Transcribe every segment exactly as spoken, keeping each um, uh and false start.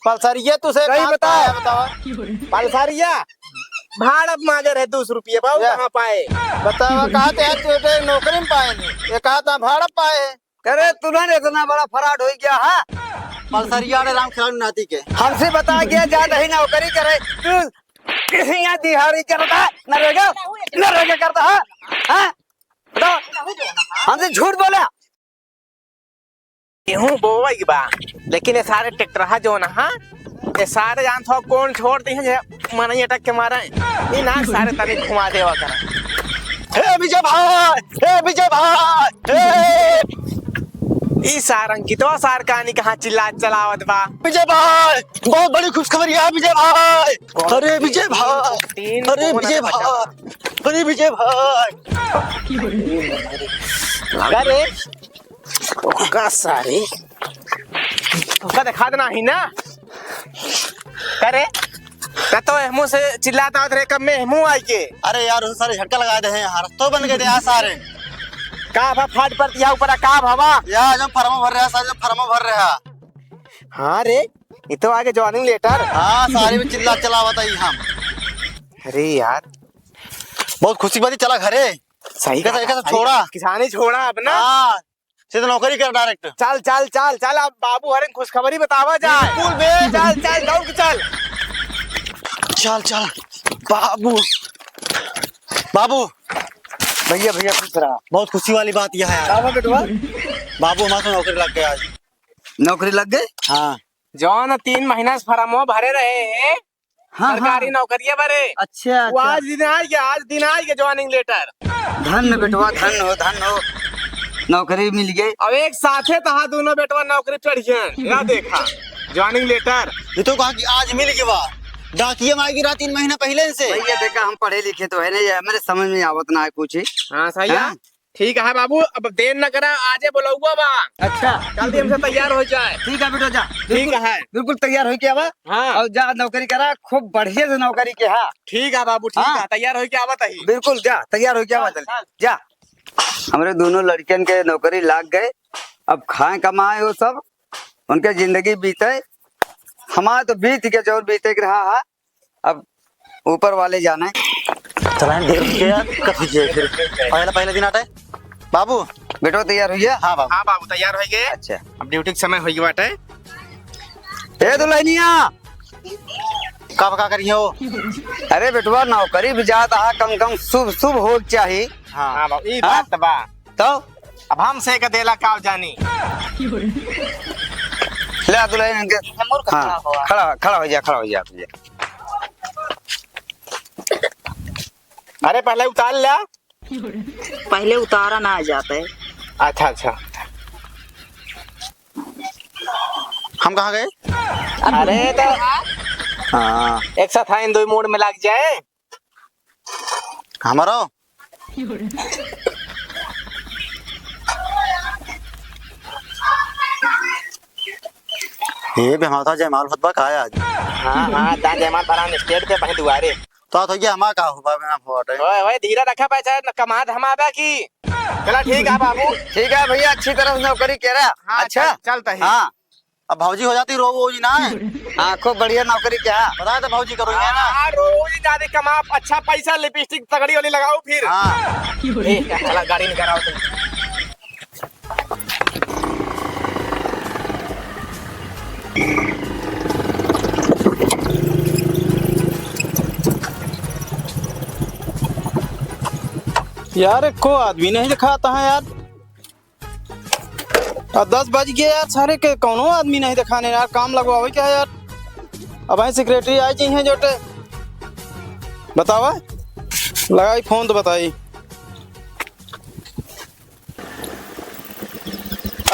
पल्सरिया तुसे कहीं कहाँ बताओ। पाया, बताओ। पल्सरिया भाड़ा पे मांगे रहे दो सौ रुपये, बाबू, या। कहाँ पाए? बताओ, कहा थे यार, तू तो नौकरी में पाए नहीं, ये कहा था भाड़ा पाए। करे, तू ना इतना बड़ा फराड हो गया है। पल्सरिया रे राम खिलाड़ू नाती के। हमसे बता गया, जा नहीं नौकरी करे, तू यहाँ दिहाड़ी करता है, नरेगा, नरेगा करता है, हाँ? बताओ, हमसे झूठ बोला। गेहूं बोवई बा, लेकिन ये सारे ट्रैक्टरहा जौन हा, ये सारे जान थो कौन छोड़ दी है जे मनई अटक के मारे। ई ना सारे तनी घुमा देवा करा। हे विजय भाई, हे विजय भाई, हे। ई सारंग की तो सार कहानी कहाँ चिल्ला चलावत बा। विजय भाई, बहुत बड़ी खुशखबरी है विजय भाई। अरे विजय भाई, तीन अरे कोना विजय बचा। भाई, अरे विजय भाई। अरे ओका सारे, ओका देखा देना ही ना। करे, का तो एहमू से चिल्लात आवत रहे, कब में एहमू आई के। अरे यार, उसे सारे झटका लगा दे हैं यार, तो बन गए थे यार सारे। का भा फाट पड़ती है ऊपर, का भवा? यार, जब फर्मो भर रहा, सारे जब फर्मो भर रहा। हाँ रे, ये तो आगे joining letter। हाँ, सारे में चिल्ला चलावत आई हम। अरे यार, बहुत खुशी बात है, चला घरे। सही कैसे, बात है, कैसे सही छोड़ा? बात। किसानी छोड़ा अब ना। हाँ, सीधा नौकरी कर direct। चल, चल, चल, चल, अब बाबू हरे खुशखबरी बतावा जाए। बिल्कुल बे। चल, चल, दौड़ के चल। चल, चल, बाबू, बाबू। भैया, भैया, खुश रहा। बहुत खुशी वाली बात यह है यार। का बा बेटवा? बाबू, हमारे नौकरी लग गया आज। नौकरी लग गई? हाँ। जौन तीन महीना से फॉर्मो भरे रहे हैं, हाँ, सरकारी हाँ। नौकरिया बरे। अच्छा, वो अच्छा। आज दिन आइ गया, आज दिन आइ गया joining letter। धन्य बेटवा, धन्य हो, धन्य हो, नौकरी मिल गई। अब एक साथे तहा दोनों बेटवा नौकरी चढ़ियन। या देखा, joining letter। ये तो कहा कि आज मिल गया, डाकिया में आएगी रहा तीन महीना पहले से। भैया देखा, हम पढ़े लिखे तो है नहीं, ये मेरे समझ में आवत ना है कुछ ही। हाँ, सही है। हाँ? ठीक है बाबू, अब देर न करा, आजे बोलौआ बा। अच्छा। जल्दी हमसे तैयार हो जाए। ठीक है बेटो, जा। ठीक बिल्कुल, है। बिल्कुल तैयार होइके आवा। हाँ। और जा नौकरी करा, खूब बढ़िया से नौकरी के, हाँ। ठीक है बाबू, ठीक हाँ। है, तैयार होइके आवा तही। बिल्कुल जा, तैयार होइके आवा चल, जल्दी। चल। जा। हमरे दोनों लड़कियन के नौकरी लाग गए, अब खाए कमाए वो सब, उनके जिंदगी बीते, हमारे तो बीत के जौन बीते के रहा है, अब ऊपर वाले जाने। चला, देर हो गया, कथी जे फिर। पहला, पहला दिन आटे। बाबू। बेटो, तैयार हुई है? हाँ, बाबू। हाँ, बाबू, तैयार होइ गए। अच्छा। अब ड्यूटी के समय होइ गए बाटे। ए, दुल्हनिया। का, का करियो? अरे, बेटवा, नौकरी भी जात हा, कम, कम शुभ, शुभ हो चाही। हाँ। हाँ, बाबू, ई हाँ? बात बा। तो? अब हमसे का देला का जानी। ले, दुल्हन इनके। हाँ, खड़ा, खड़ा हो जा, खड़ा हो जा, खड़ा हो जा। अरे पहले उतार ल्या। पहले उतारा ना आ जाता है। अच्छा, अच्छा। हम कहाँ गए? अरे तो हाँ। एक साथ आइन दो मोड़ में लाग जाए। हमारो ये भी हमारा था जयमाल होत बा का आज? हाँ, हाँ, दा जयमाल भरा स्टेट पे वहीं दुआरे। तो आ तो ये हमारा का हुआ बिना फोटे। ओए, ओए, धीरे रखा पैसा, न कमा धमाबा की। चला ठीक है बाबू। ठीक है भैया, अच्छी तरह से नौकरी करा। हाँ, अच्छा? चल, चलता ही। हाँ। अब भौजी हो जाती रो वो जी ना। हाँ, खूब बढ़िया नौकरी क्या? पता है तो भौजी करो ये ना। हाँ, रो वो जी ज्यादा कमा, अच्छा पैसा, लिपस्टिक तगड़ी वाली लगाओ फिर। हाँ। ए, चला गाड़ी निकाल आओ तुम। यार, एको आदमी नहीं दिखाता है यार। अब दस बज गए यार, सारे के कौनो आदमी नहीं दिखाने यार, काम लगवावे क्या यार? अब भाई सेक्रेटरी आई जी हैं जोटे, बतावा, लगाई फोन तो बताई।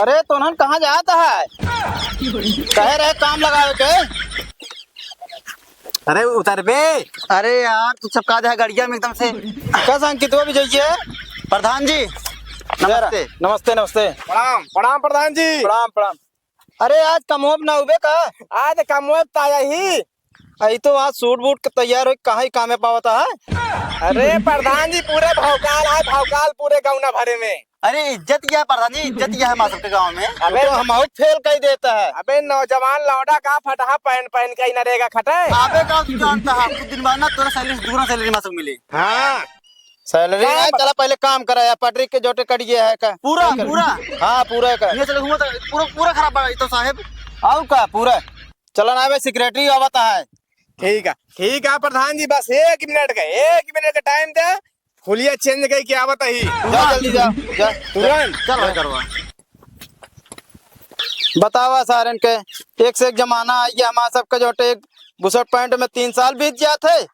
अरे तोनन कहाँ जात है? कहे रहे काम लगावे के। अरे उतर बे। अरे यार तू सब का है गड़िया में एकदम से। का संग कितवा भी जाइए? प्रधान जी नमस्ते। नमस्ते नमस्ते। प्रणाम प्रणाम प्रधान जी। प्रणाम प्रणाम। अरे आज कमोब ना हुबे का? आज कमोब ताया ही। आई तो आज सूट बूट के तैयार होई, कहाँ ही कामे पावता है? अरे प्रधान जी, पूरे भौकाल है, भौकाल पूरे गौना भरे में। अरे इज्जत क्या है प्रधान जी, इज्जत क्या है हमारे सबके गाँव में? अबे तो हमहू फेल कइ देता है। अबे नौजवान लौंडा का फटहा पहन पहन के नरेगा खटे। अबे का तू जानता है, कुछ दिन बाद ना तोरा सैलरी से दुगना सैलरी हमारे सबके मिली। हाँ। सैलरी का नहीं, बा- चला पहले काम करा यार, पटरी के जोटे कट गया है का? पूरा, पूरा। हाँ, पूरा का। ये चलो घूमो तो पूरा, पूरा खराब बा तो साहेब। और का पूरा? चला ना बे, सेक्रेटरी आवता है। ठीक है, ठीक है प्रधान जी, बस एक मिनट का, एक मिनट का टाइम दे, हुलिया चेंज कइ के आवत ही। जा जल्दी जा, जा। तुरंत। चल भाई करवा। बतावा सारन के, एक से एक जमाना आइ गया, हमार सबके जोटे एक बुशर्ट पैंट में तीन साल बीत जात है।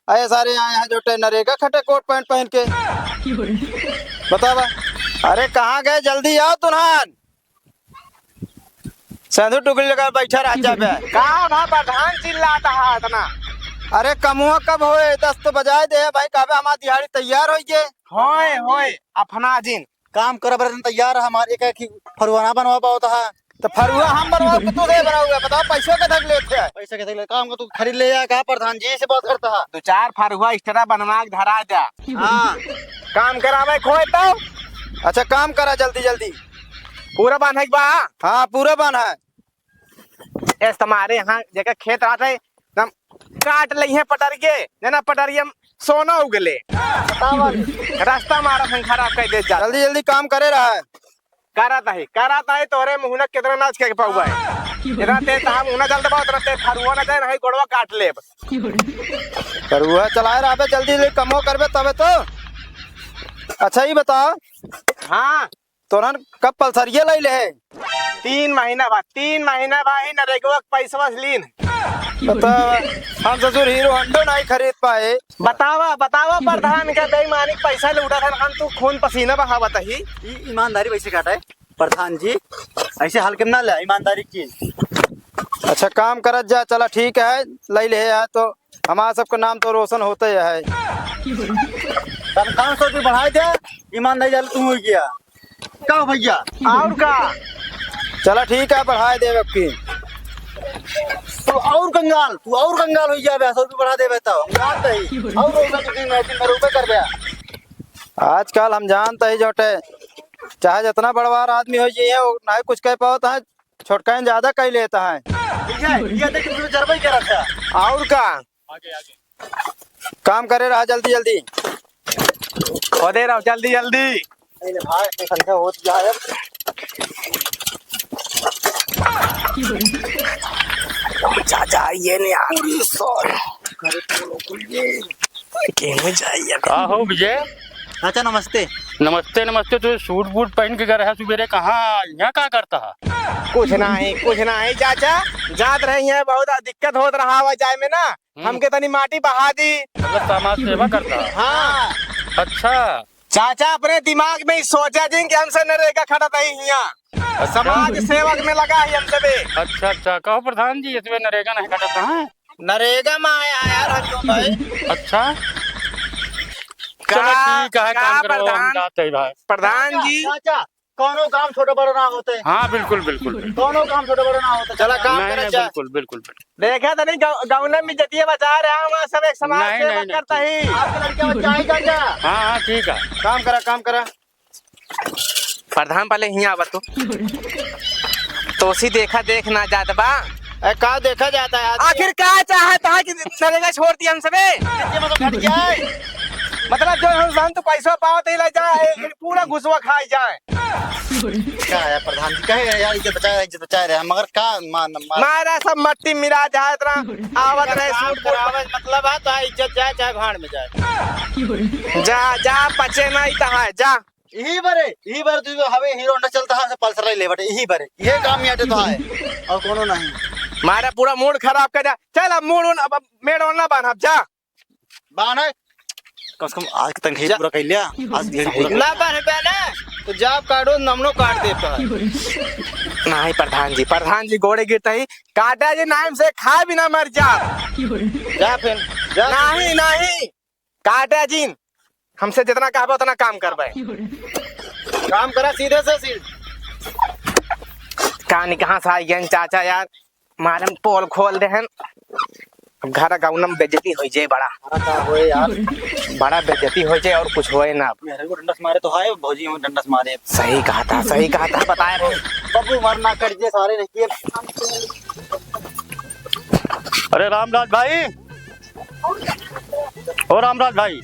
अरे सारे आए हैं जोटे नरेगा खटे कोट पैंट पहन के। बतावा। अरे कहाँ गए, जल्दी आओ तुन्हान। सेंधु टुकड़ी लगा बैठा रह जाबे। का भा प्रधान चिल्लाता है इतना? अरे कमुआ कब होए, दस तो बजाए दे भाई, कहबे हमार दिहाड़ी तैयार होइए। होए, होए, अफना जिन। काम करे बर तैयार है हमार, एक एक फरुआ ना बनवा पावत है। तो फरुआ हम बनवाओ कि तू दे बनाओगे? बताओ पैसों के धक लेते हैं। पैसे के धक ले, काम का तू खरीद ले या का प्रधान जी से बात करता है? दो चार फरुआ extra बनवा के धरा जा। हाँ। काम करावे खोए तो। अच्छा काम करा जल्दी जल्दी। पूरा बांधे के बा? हाँ, पूरा बांधा है। एस तुम्हारे यहाँ जेकर खेत रहत है, हम काट लइहे पटरिये, जना पटरिये में सोना उगले। रास्ता मारा हम खराब कर दे जा। जल्दी जल्दी काम करे रहा है। करत है, करत है, तोरे मुहना कितना नाच के पाउबा है। इतना तेज तो हम उना चलत बा, उतना तेज फरुआ ना जाए, नहीं गोड़वा काट लेब। फरुआ चलाए रहबे, जल्दी जल्दी कमो करबे तबे तो। अच्छा ही बताओ। हाँ। तोरन कब पल्सरिया लइले है? तीन महीना बा, तीन महीना बा ही नरेगवा के पैसवा से लीन। तो हम ससुर हीरो होंडो नहीं खरीद पाए। बतावा, बतावा प्रधान के बेईमानी के पैसा लूटा था, हम तू खून पसीना बहावत ही। ई ईमानदारी वैसे काटा है प्रधान जी, ऐसे हल्के में ना ले ईमानदारी की। अच्छा काम करत जा, चला ठीक है, लइले है तो हमार सबके नाम तो रोशन होते है। तनख्वाह सौ रुपये बढ़ाए दे, ईमानदारी जाले तू हो गया। का हो भैया? और का? चला ठीक है, बढ़ाए देब अब की। तू और कंगाल, तू और कंगाल हो जाबे, सौ रुपये बढ़ा देबे तो। हम जानते ही। और रोशन दिन में, दिन भर रुपये करबे। आजकल हम जानते ही जोटे, चाहे जितना बड़वार आदमी हो जाइए, वो नहीं कुछ कह पावत है, छोटकन ज्यादा कह लेता है। ये, ये देख, तू जरबे करत है। और का? काम करे रहा जल्दी जल्दी। खोदे रहो जल्दी जल्दी। अरे भाई, ये संख्या होत जा है। चाचा, ये नहीं आ रही, सॉरी। केहू जाइए। का हो विजय? चाचा, नमस्ते। नमस्ते, नमस्ते। तू सूट बूट पहन के गए रहा सुबेरे, कहाँ, यहाँ का करता है? कुछ नहीं, कुछ नहीं चाचा, जात रही है, बहुत दिक्कत होत रहा आवा जाए में ना, हम्म। हमके तनी माटी बहा दी। मतलब समाज सेवा करता है? हाँ। अच्छा। चाचा अपने दिमाग में ही सोचा जिन कि हमसे नरेगा खटत ही हियाँ। अच्छा। समाज सेवक में लगा ही हम सबे। अच्छा, अच्छा। कहो प्रधान जी, इसमें नरेगा नहीं खटत है? नरेगा में आया यार हरिओम भाई। अच्छा। चलो का, ठीक है, का काम करो, हम प्रधान, जाते हैं भाई। प्रधान जी। चाचा, कौनो काम छोटा बड़ा ना होते। हाँ, बिल्कुल, बिल्कुल, बिल्कुल। कौनो काम छोटा बड़ा ना होते। चला काम नहीं, करे नहीं, जा। बिल्कुल, बिल्कुल, बिल्कुल। देखा तो नहीं, गौ-, गौना में जतिया बचा रहा हूँ, वहाँ सब एक समाज नहीं, सेवा नहीं, करता नहीं। ही। आपके लड़के बच्चा है चाचा? हाँ, हाँ, ठीक है। काम करा, काम करा। प्रधान पहले हियाँ आवा तू। तोसी देखा देख ना जात बा। ए, का देखा जाता है आदमी? आखिर का चाहत है कि नरेगा छोड़ दिया हम सबे? कितने मतलब घट गया है? मतलब जो हम, हम तो पैसा पावत ही ले जा, ए, पूरा घुसवा खाई जाए। का है प्रधान जी, कहे यार इज्जत बचाए, इज्जत बचाए रहे, मगर का मान, मान। मारा सब मट्टी मिला जाए इतना, आवत रहे काम सूट बूट। करावे मतलब है तो इज्जत जाए चाहे भाड़ में जाए। जा, जा, पचे नहीं तो है, जा। यही बरे, यही बरे तू हवे हीरो होंडा चलता है, पल्सर ले बटे, यही बरे। ये काम यहाँ तो है, और कोनो नहीं। मारा पूरा मूड खराब कर जा। चल अब मूड उन, अब, अब मेड़ और ना बांध, अब जा। बांध है। कम से कम आज के तनख्वाह जा। पूरा कर लिया। आज के दिन पूरा कर ना लिया। बांध बे ना, तो जाब काटो, नमनो काट देता है। नहीं प्रधान जी, प्रधान जी गोड़े गिरता ही, काटा जी नाम से खा भी ना मर जा। जा फिर, जा। नहीं, नहीं। काटा जिन, हमसे जितना कहबे उतना काम करबे। काम करा सीधे से सीध। कहानी कहाँ से आई गए चाचा यार, मारे में पोल खोल दे हैं। घर गौनम बेइज्जती होइ जाए बड़ा। अरे का होए यार? बड़ा बेइज्जती होइ जाए और कुछ होए ना। मेरे को डंडस मारे तो हाय, भौजी हमें डंडस मारे। सही कहा था, सही कहा था, बताए रहे। बबू मरना कर दे सारे ने किए। अरे रामराज भाई, ओ रामराज भाई।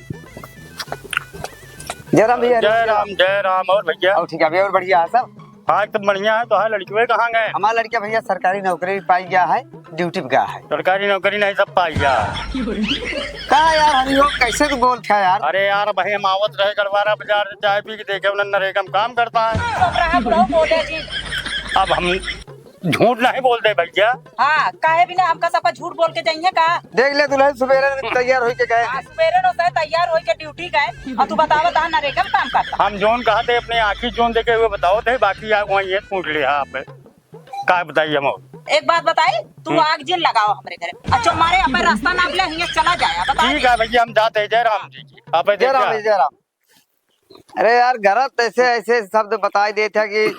जय राम भैया। जय राम, जय राम। और भैया? और ठीक है भैया, और बढ़िया है सब। हाँ, एकदम बढ़िया है। तो है, लड़कियों कहाँ गए? हमारा लड़का भैया सरकारी नौकरी पाई गया है, ड्यूटी पे गया है। सरकारी नौकरी नहीं, सब पाई गया। का यार हरिओम, कैसे तू बोलत है यार? अरे यार, भाई हम आवत रहे गड़वारा बाजार से चाय पी के, देखे उन्हें नरेगा में काम करता है। चुप रहा, बुढ़ऊ बोले जी। अब हम झूठ नहीं बोलते भैया। हाँ, काहे बिना हमका सबका झूठ बोल के जाइए का? देख ले दुल्हन, सुबेरे तैयार होई के गए। हाँ, सुबेरे नो से तैयार होई के ड्यूटी गए, और तू बतावा तहाँ नरेगा में काम करता। हम जोन कहा थे अपने आँखी जोन देखे हुए बताओ थे, बाकी आप वहीं ये पूछ लिया आप। का बताइए हम और? एक बात बताई, तू हम्म। आग जिन लगाओ हमरे घरे। अच्छा मारे अपन रास्ता नाप ले, हियाँ चला जाए, बता ठीक दे। है भैया, हम जाते हैं, जय राम जी की। आप जय राम, देखिए। जय राम। अरे यार, गलत ऐसे, ऐसे शब्द बताई देत है कि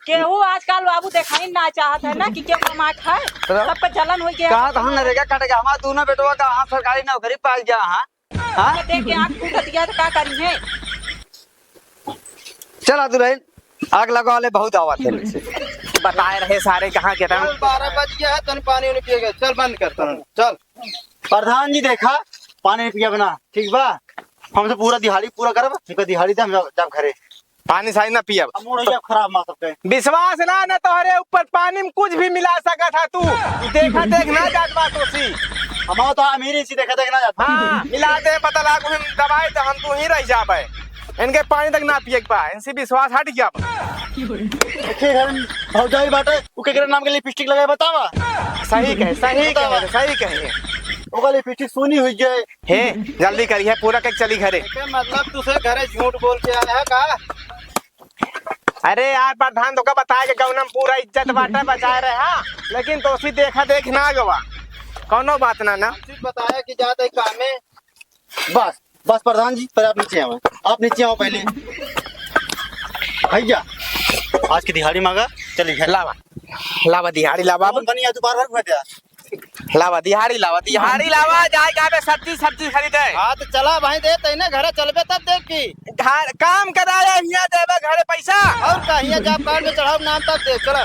केहू आजकल बाबू देखाई ना चाहत है ना कि केहू कमा खाए। तो सबका जलन होइ गया। कहाँ, कहाँ नरेगा कट गया? हमारा दोनों बेटवा का, हाँ, सरकारी नौकरी पाई गया, हाँ। हाँ? देख के आँख फूटत गया तो का करी है? चला दुल्हन, आग लगा ले, बहुत आवाज है। बताए रहे सारे कहाँ के था। चल, बारह बज गया है, तन पानी उनी पिएगा। चल, बंद कर, तन, चल। प्रधान जी, देखा, पानी नहीं पिया बना, ठीक बा? हमसे पूरा दिहाड़ी पूरा करब, हमका दिहाड़ी दे, हम जाब घरे। पानी सानी ना पियब। अब मूड हो गया खराब माँ सबके। विश्वास ना, ना तोहरे ऊपर पानी में कुछ भी मिला सकत है तू। देखा देख ना जात बा तोसी। हमारा तो अमीर इसी देखा देख ना जात बा। हाँ, मिला दे, पता लाग, हम दबाए तो हम तू ही रह जाबे। इनके पानी तक ना पिए के बा, इनसे विश्वास हट गया बा। देखिए घर में भौजाई बाटे, उ केकरे नाम के लिपस्टिक लगाए बतावा। सही कहे, सही बतावा। कहे, सही कहे। ओकर लिपस्टिक सोनी हुई जाए। हे, जल्दी करिए, पूरा के चली घरे। एके मतलब तू से घरे झूठ बोल के आया है का? अरे यार प्रधान, तोका बताए के गौनम पूरा इज्जत बाटे बचाए रहे, हाँ, लेकिन तोसी देखा देख ना गवा, कौनो बात ना ना। हमसे बताया कि जात है कामे। बस, बस प्रधान जी, पर आप नीचे आवे, आप नीचे आओ पहले। भैया, आज की दिहाड़ी मांगा, चलिए घर। लावा, लावा दिहाड़ी लावा। कौन बनी आज बार बार बैठा? लावा दिहाड़ी, लावा दिहाड़ी, लावा, जाए जाबे सब्जी, सब्जी खरीदे। हाँ, तो चला भाई, दे तैने घरे चलबे तब देख की। घर काम कराया, हियाँ देबे घरे पैसा। और का, हियाँ job card में चढ़ाओ नाम तब दे, चला।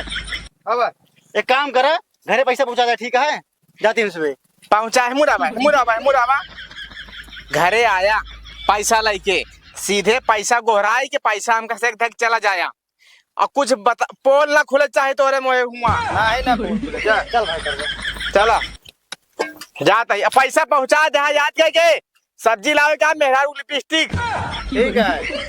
अब एक काम करे, घरे पैसा पहुँचा दे, ठीक है? जाती हूँ सुबह। पहुँचा है, मुराबा, मुराबा, मुराबा। घरे आया, पैसा लइके, सीधे पैसा गोहराई के पैसा हमका से धक चला जाया। और कुछ बता, पोल ना खुले चाहे तोरे मोए हुआ। नाही ना पोल खुले, जा, चल भाई, चल, चल। चला। जात है, अब पैसा पहुँचा दे, हाँ, याद करके। सब्जी लावे का, मेहरारू लिपस्टिक। ठीक है।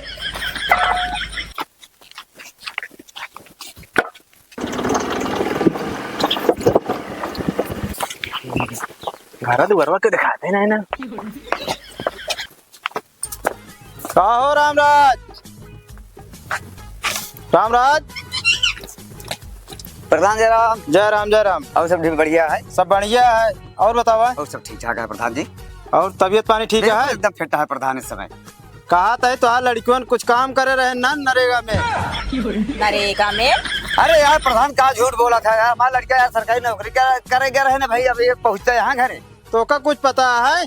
घर दुआरवा के दिखाते ना, ना। का हो रामराज? रामराज? प्रधान जय राम। जय राम, जय राम। और सब ठीक बढ़िया है? सब बढ़िया है। और बतावा? और सब ठीक ठाक है प्रधान जी। और तबियत पानी ठीक बिल्कुल है? एकदम फिट है प्रधान इस समय। कहा था तो लड़कियों कुछ काम करे रहे ना नरेगा में। नरेगा में? अरे यार प्रधान का झूठ बोला था यार, हमारा लड़का यार सरकारी नौकरी करे, करे गए रहे ना भाई, अब ये पहुँचता यहाँ घरे। तो का कुछ पता है?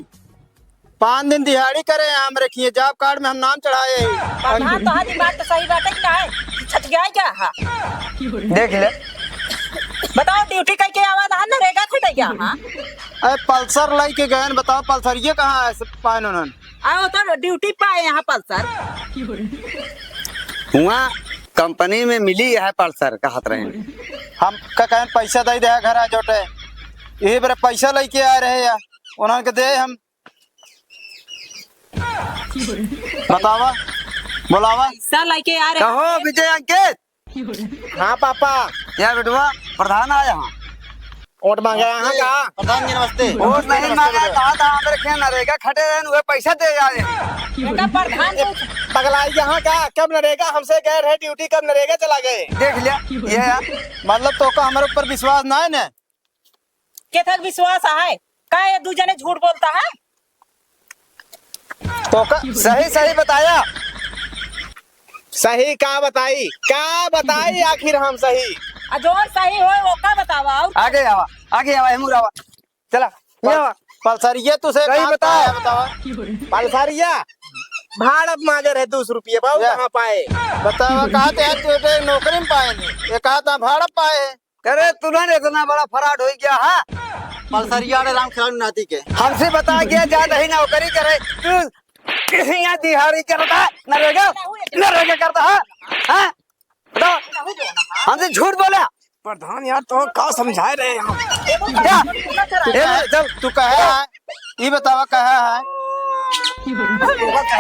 पाँच दिन दिहाड़ी करे, हमरे किए job card में हम नाम चढ़ाए। प्रधान, तोहार दिमाग तो सही बाटे कि नाहीं? छठियाई क्या हा? देख ले। बताओ, ड्यूटी कइके आवा ना, नरेगा खुटैया हा? अरे, पल्सर लइके गए न, बताओ, पल्सरिये कहाँ है, पाए उन्होंने? आओ तो ड्यूटी पाए यहाँ पल्सर। हुआ कंपनी में मिली है पल्सर, कहत रहे। हम का कहें, पैसा दे दे घर आ जोटे, यही बेरा पैसा लइके आए रहे या, उन्होंने के दे हम बतावा, बोलावा। पैसा लइके आ रहे कहो हैं। विजय अंकित। हाँ पापा। क्या बेटवा, प्रधान आया हाँ। वोट मांगे यहाँ का? प्रधान जी नमस्ते। वोट नहीं मांगा, कहा था हमरे खेत नरेगा खटे रहे, वह पैसा दे जाए। बेटा प्रधान तो पगलाई यहाँ का, कब नरेगा हमसे गए रहे ड्यूटी, कब नरेगा चला गए। देख लिया, ये है। मतलब तो का हमारे ऊपर विश्वास ना है ना? केथक विश्वास है? का ये दू जने झूठ बोलता है? तो का सही सही बताया। सही का बताई, का बताई आखिर हम सही? आ जौन सही होए, वो का बतावा और? आगे आवा, आगे आवा, हेमूर आवा। चला, ये आवा। पल्सरिया तुसे सही कहाँ बताओ। पाया, बतावा? पल्सरिया भाड़ा पे मांगे रहे दो सौ रुपये, बाबू, या। कहाँ पाए? बतावा, कहा तो यार, तू एक नौकरी में पाए नहीं, ये कहा था भाड़ा पाए। अरे, तू ना इतना बड़ा फराड हो गया, हाँ? पल्सरिया रे राम खेलाड़ी नाती के। हमसे बता गया, जा नहीं नौकरी करे, तू यहाँ दिहाड़ी करता है, नरेगा, नरेगा करता है, हाँ? बताओ, हमसे झूठ बोला। प्रधान यार, तो का समझा रहे हैं हम? क्या? तू ए, कहे, जब तू कहे है, ई बतावा कहे है।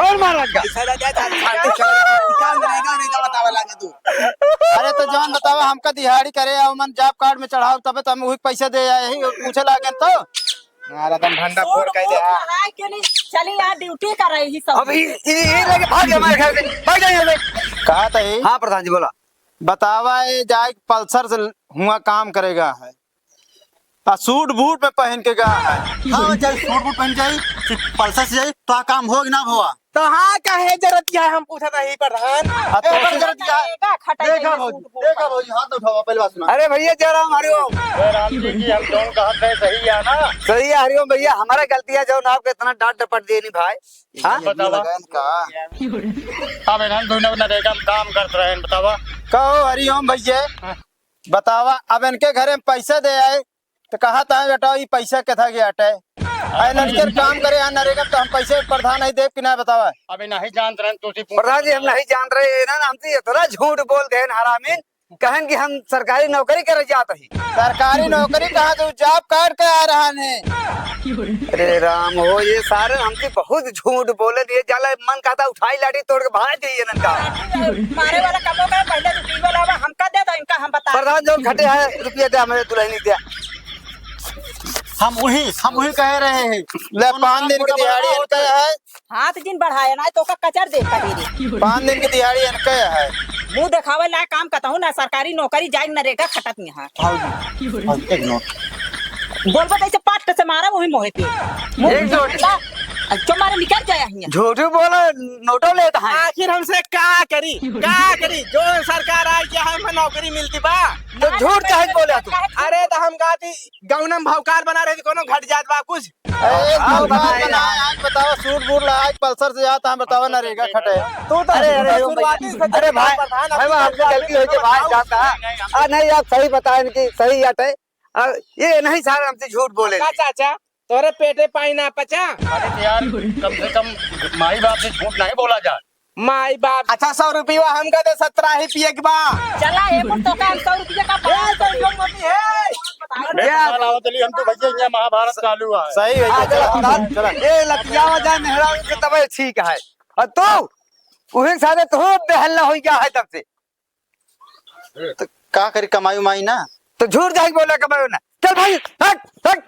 और मार लगा। पैसा ना जाए तो हम शांति से क्या मिलेगा, नहीं तो बतावा लगे तू। अरे तो जौन बतावा, हमका दिहाड़ी करे, और मन जॉब कार्ड में चढ़ाओ, तबे तो हम वही पैसा दे आए, यही पूछे लागे तो। यार, एकदम भंडा फोड़ कह दे, हाँ। है कि नहीं? चली यार, ड्यूटी कर रही सब। अब ये, ये, ये लेके भाग जा हमारे घर से, भाग जा यहाँ से। कहा था ये? हाँ, प्रधान जी, बोला। बतावा, ये जाए पल्सर से हुआ काम करेगा है, आ सूट बूट में पहन के गा है। हाँ, जाए सूट बूट पहन जाए, पल्सर से जाए, तो आ काम हो कि ना हुआ? तो हाँ, काहे जरूरत है, हम पूछत ही प्रधान। हाँ, तो एकर जरूरत है। खटेगा, खटेगा देखा ये भौजी, सूट बूट देखा पर। भौजी, हाथ उठावा, पहले बात सुना। अरे भैया, जय राम, हरिओम। जय राम जी की, हम जौन कहत रहे सही है ना? सही है, हरिओम भैया, हमारा गलती है, जौन आपके इतना डांट डपट दिए नहीं भाई। हाँ? ये बतावा। लगान का? अब इन्हन दोनों नरेगा में काम करत रहे, बतावा। कहो हरिओम भैया, हाँ। बतावा, अब इनके घरे में पैसा दे आए, तो कहा था बेटा, ये पैसा के था गया अटे? आ लड़के काम करे, आ नरेगा, तो हम पैसे प्रधान नहीं देव कि ना, बतावा। अबे नहीं जानत रहे, तुसी पूछ। प्रधान जी, हम नहीं जानत रहे, ये ना, हमसे इतना झूठ बोल दे हरामीन, कहन कि हम सरकारी नौकरी करे जात ही। सरकारी नौकरी कहाँ से, जॉब कार्ड के आ रहा है। अरे राम हो, ये सारे हमसे बहुत झूठ बोले दिए, जाला मन कहता उठाई लाठी तोड़ के भाग जाइए इनका। मारे वाला कमो का पहले रुपये वाला बा, हमका दे दो, इनका हम बता। प्रधान जौन खटे है, रुपया दे, हमारे दुल्हनी दे। हम वही, हम वही कह रहे हैं। ले, पाँच दिन की दिहाड़ी इनका है। हाथ जिन बढ़ाया ना, तो का कचर दे कहीं रे। पाँच दिन की दिहाड़ी इनका है। मुंह देखावे ला काम कतहूँ ना, सरकारी नौकरी जाए, नरेगा खटत यहाँ। हाँ जी। हाँ, एक नोट। बोलबो तो ऐसे पाट से मारा वही मोहे पे। मुंह एक नोट। का, जो मारे निकल जाए यहाँ। झूठू बोला, नोटो लेता है। आखिर हमसे का करी, का करी? जो सरकार आई, क्या हमें नौकरी मिलती बा? तो झूठ काहे बोला तू? अरे, तो हम कहती, गौनम भावकार बना रहे थे, कोनो घट जात बा कुछ? ए, हाँ, भाई, भाई। आज बतावा, सूट बूट ला, आज पल्सर से जाता, हम बतावा, नरेगा खटे। तू तो अरे, अरे, ओ शुरुआती भैया। से अरे भाई, प्रधान भाई, अभी आपसे तक गलती हो गई भाई, बताओ। जानता है। आ, नहीं, आप सही बताए इनकी, सही बात है। आ, ये नहीं सारे हमसे झूठ बोले। का चाचा, तोरे पेटे पाई ना पचा? अरे तो यार, कम से कम माई बाप से झूठ नहीं बोला जाए। माई बाप। अच्छा, सौ रुपया हमका दे, सत्रह ही पिए के बा। चला, ए पर तो का हम सौ रुपया का ए, तो जो मती है। अरे, यार। साला, चली, हम तो भैया, यहाँ महाभारत चालू है। सही है, हाँ, चला, चला, चला। चला। ये लतियावा जाए मेहरारू के तबे ठीक है। और तू, उहे सारे तू बेहल्ला हो गया है तब से। तो का करी, कमाई उमाई ना? तो झूठ जाके बोला कमाई ना। चल भाई, हट, हट।